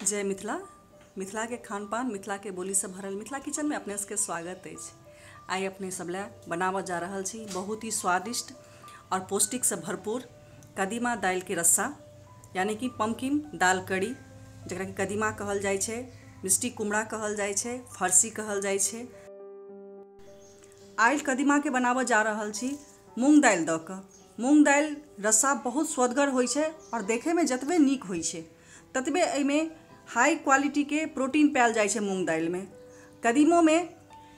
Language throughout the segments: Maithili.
जय मिथिला। मिथिला के खान पान, मिथिला के बोली से भरल मिथिला किचन में अपने सबके स्वागत अछि। आइ अपने सब लए बनाबऽ जा रहल छी बहुत ही स्वादिष्ट और पौष्टिक से भरपूर कदीमा दालि के रस्सा, यानी कि पम्पकिन दाल करी, जकरा कि कदीमा कहल जाइ छै, मिष्टी कुमड़ा कहल जाइ छै, फरसी कहल जाइ छै। आइ कदीमा के बनाबऽ जा रहल छी मूँग दालि दऽ कऽ। मूँग दालि रस्सा बहुत स्वदगर होइ छै और देखैमे जतबे नीक होइ छै ततबे एहिमे हाई क्वालिटी के प्रोटीन पायल जाइ छै। मूँग दालिमे कदीमोमे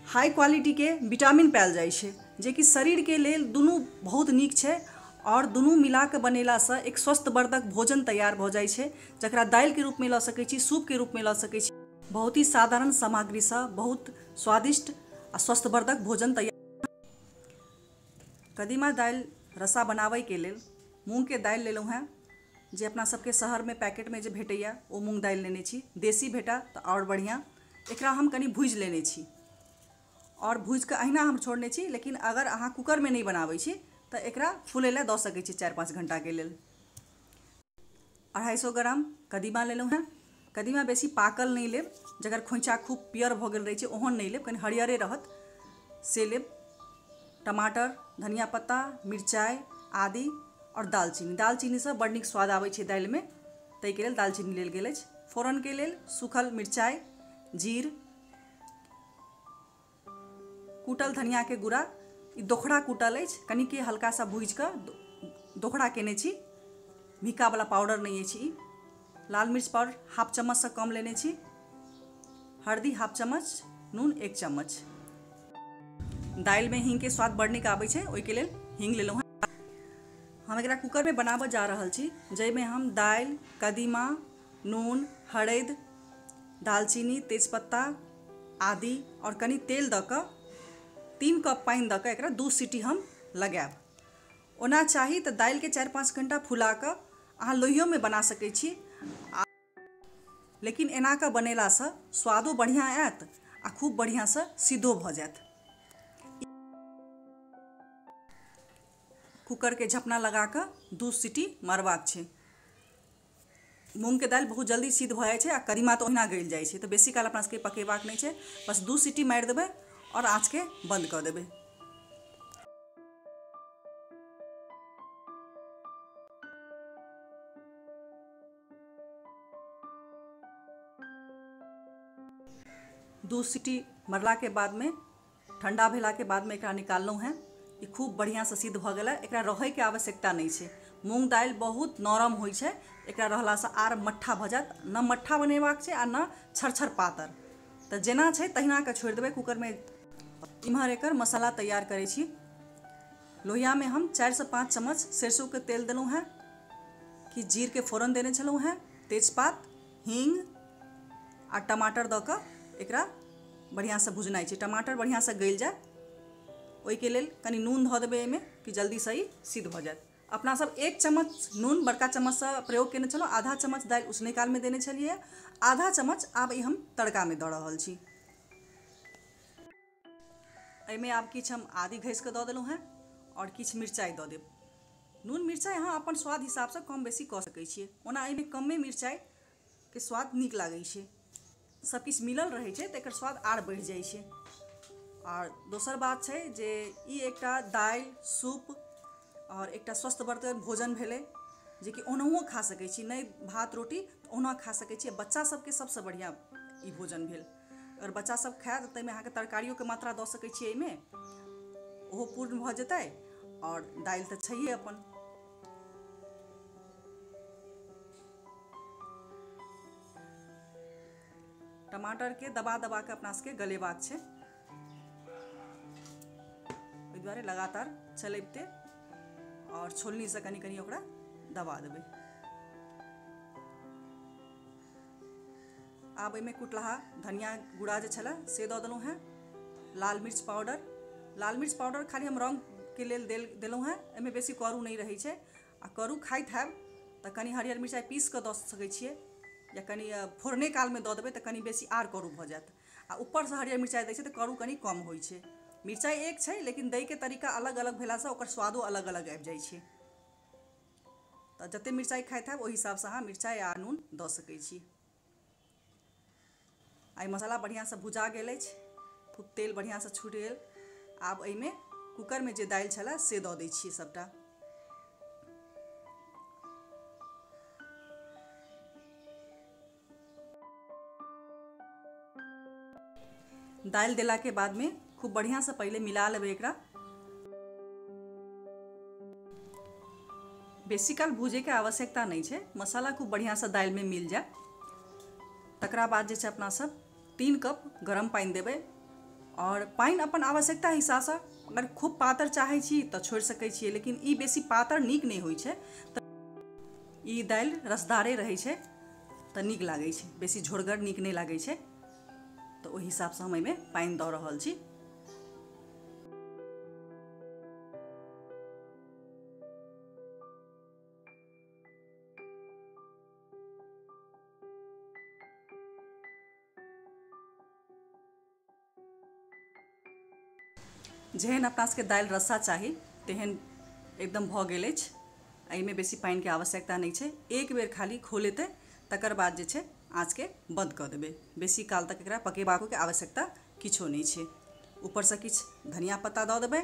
हाई क्वालिटी के विटामिन पायल जाइ छै, जेकि शरीरके लेल दुनू बहुत नीक छै और दुनू मिलाके बनेलासँ एक स्वस्थवर्धक भोजन तैयार भऽ जाइ छै, जकरा दालिके रूपमे लऽ सकै छी, सूपके रूपमे लऽ सकै छी। बहुत ही साधारण सामग्रीसँ बहुत स्वादिष्ट आ स्वस्थवर्धक भोजन तैयार। कदीमा दालि रस्सा बनाबैके लेल मूँगके दालि लेलहुँ हेँ, जे अपना सबके शहरमे पैकेटमे जे भेटैया ओ मूँग दालि लेने छी। देसी भेटा तऽ आओर बढ़िआँ। एकरा हम कनि भुजि लेने छी और भुजिके अहिना हम छोड़ने छी, लेकिन अगर अहाँ कुकरमे नहि बनाबै छी तऽ एकरा फूलै लए दऽ सकै छी 4-5 घंटाके लेल। 250 ग्राम कदीमा लेलहुँ हेँ। कदीमा बेसी पाकल नहि लेब, जकर खोइँचा खूब पियर भऽ गेल रहै छै ओहन नहि लेब, कनि हरियरे रहत से लेब। टमाटर, धनिया पत्ता, मिरचाइ, आदि और दालचीनी। दालचीनीसँ बड़ नीक स्वाद आबै छै दालिमे, ताहिके लेल दालचीनी लेल गेल अछि। फोरनके लेल सूखल मिरचाइ, जीर, कूटल धनियाके गुड़ा, ई दोखड़ा कूटल अछि, कनिके हल्का सा भूजिकऽ दोखड़ा केने छी, भीकावला पाउडर नहि अछि ई। लाल मिर्च पाउडर 1/2 चम्मचसँ कम लेने छी, हल्दी 1/2 चम्मच, नून 1 चम्मच। दालिमे हींगके स्वाद बड़ नीक आबै छै, ओहिके लेल हींग लेलहुँ हेँ। हम एकरा कुकरमे बनाबऽ जा रहल छी, जाहिमे हम दालि, कदीमा, नून, हरदि, दालचीनी, तेजपत्ता, आदि और कनि तेल दऽ कऽ 3 कप पानि दऽ कऽ एकरा 2 सीटी हम लगायब। ओना चाही तऽ दालिके 4-5 घंटा फुला कऽ अहाँ लोहियोमे बना सकै छी, लेकिन एना कऽ बनेलासँ स्वादो बढ़िआँ आयत आ खूब बढ़िआँसँ सिद्धो भऽ जायत। कुकरके झपना लगा कऽ 2 सीटी मारबाक छै। मूँगके दालि बहुत जल्दी सिद्ध भऽ जाइ छै आ कदीमा तऽ ओहिना गलि जाइ छै, तऽ बेसी काल अपना सबके पकेबाक नहि छै। बस 2 सीटी मारि देबै और आँचके बंद कऽ देबै। दू सीटी मरलाके बादमे, ठंडा भेलाके बादमे एकरा निकाललहुँ हेँ। ई खूब बढ़िआँसँ सिद्ध भऽ गेलै। एकरा रहैके आवश्यकता नहि छै। मूँग दालि बहुत नरम होइ छै, एकरा रहलासँ आर मट्ठा भऽ जायत। न मट्ठा बनेबाक छै आ न छरछर पातर, तऽ जेना छै तहिना कऽ छोड़ि देबै कुकरमे। इम्हर एकर मसाला तैयार करै छी। लोहियामे हम 4 से 5 चम्मच सरसोंके तेल देलहुँ हेँ, कि जीरके फोरन देने छलहुँ हेँ, तेजपात, हींग आ टमाटर दऽ कऽ एकरा बढ़िआँसँ भुजनाइ छै। टमाटर बढ़िआँसँ गलि जाय ओहिके लेल कनि नून धऽ देबै एहिमे, कि जल्दीसँ ई सिद्ध भऽ जायत। अपना सब 1 चम्मच नून बड़का चम्मचसँ प्रयोग केने छलहुँ, आधा चम्मच दालि उसनै कालमे देने छलियै, आधा चम्मच आब ई हम तड़कामे दऽ रहल छी। एहिमे आब किछु हम आदि घसि कऽ दऽ देलहुँ हेँ और किछु मिरचाइ दऽ देब। नून मिरचाइ अहाँ अपन स्वाद हिसाबसँ कम बेसी कऽ सकै छियै, ओना एहिमे कमे मिरचाइके स्वाद नीक लागै छै। सब किछु मिलल रहै छै तऽ एकर स्वाद आर बढ़ि जाइ छै। और दोसर बात छै जे ई एकटा दालि, सूप और एकटा स्वस्थवर्धक भोजन भेलै, जेकि ओनाहुओ खा सकै छी, नहि भात रोटी तऽ ओहुना खा सकै छी। बच्चा सबके सबसँ बढ़िआँ ई भोजन भेल। अगर बच्चा सब खायत तऽ ताहिमे अहाँके तरकारियोके मात्रा दऽ सकै छियै एहिमे, ओहो पूर्ण भऽ जेतै और दालि तऽ छैहे अपन। टमाटरके दबा दबा कऽ अपना सबके गलेबाक छै, ओहि दुआरे लगातार चलबिते और छोलनीसँ कनि कनि ओकरा दबा देबै। आब एहिमे कुटलहा धनिया गुड़ा जे छलै से दऽ देलहुँ हेँ, लाल मिर्च पाउडर। लाल मिर्च पाउडर खाली हम रङ्गके लेल देलहुँ हेँ, एहिमे बेसी करू नहि रहै छै। आ करू खाइत हैब तऽ कनि हरियर मिरचाइ पीस कऽ दऽ सकै छियै, या कनि फोरने कालमे दऽ देबै तऽ कनि बेसी आर करू भऽ जायत। आ ऊपरसँ हरियर मिरचाइ दै छै तऽ करू कनि कम होइ छै। मिरचाइ एक छै, लेकिन दैके तरीका अलग अलग भेलासँ ओकर स्वादो अलग अलग आबि जाइ छै। तऽ जतेक मिरचाइ खाइत हैब ओहि हिसाबसँ अहाँ मिरचाइ आ नून दऽ सकै छी। आ मसाला बढ़िआँसँ भुजा गेल अछि, खूब तेल बढ़िआँसँ छूटि गेल। आब एहिमे कुकरमे जे दालि छलै से दऽ दै छियै सबटा। दालि देलाके बादमे खूब बढ़िआँसँ पहिले मिला लेबै एकरा। बेसी काल भूजैके आवश्यकता नहि छै, मसाला खूब बढ़िआँसँ दालिमे मिल जाय। तकरा बाद जे छै अपना सब 3 कप गरम पानि देबै और पानि अपन आवश्यकता हिसाबसँ, अगर खूब पातर चाहै छी तऽ छोड़ि सकै छियै, लेकिन ई बेसी पातर नीक नहि होइ छै। तऽ ई दालि रसदारे रहै छै तऽ नीक लागै छै, बेसी झोरगर नीक नहि लागै छै। तऽ ओहि हिसाबसँ हम एहिमे पानि दऽ रहल छी। जेहन अपना सबके दालि रस्सा चाही तेहन एकदम भऽ गेल अछि। एहिमे बेसी पानिके आवश्यकता नहि छै। एक बेर खाली खोलेतै तकर बाद जे छै आँचके बंद कऽ देबै। बेसी काल तक एकरा पकेबाकोके आवश्यकता किछो नहि छै। ऊपरसँ किछु धनिया पत्ता दऽ देबै।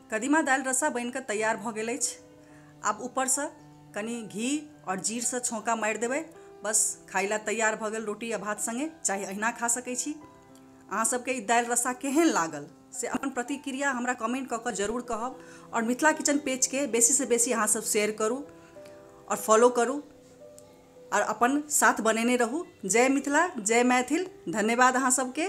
कदीमा दालि रस्सा बनिकऽ तैयार भऽ गेल अछि। आब ऊपरसँ कनि घी आओर जीरसँ छौंका मारि देबै, बस खाइ लए तैयार भऽ गेल। रोटी या भात सङ्गे चाहे अहिना खा सकै छी। अहाँ सबके ई दालि रस्सा केहन लागल से अपन प्रतिक्रिया हमरा कमेंट कऽ कऽ जरूर कहब। आओर मिथिला किचन पेजके बेसीसँ बेसी अहाँ सब शेयर करू आओर फॉलो करू आओर अपन साथ बनेने रहू। जय मिथिला, जय मैथिल। धन्यवाद अहाँ सबके।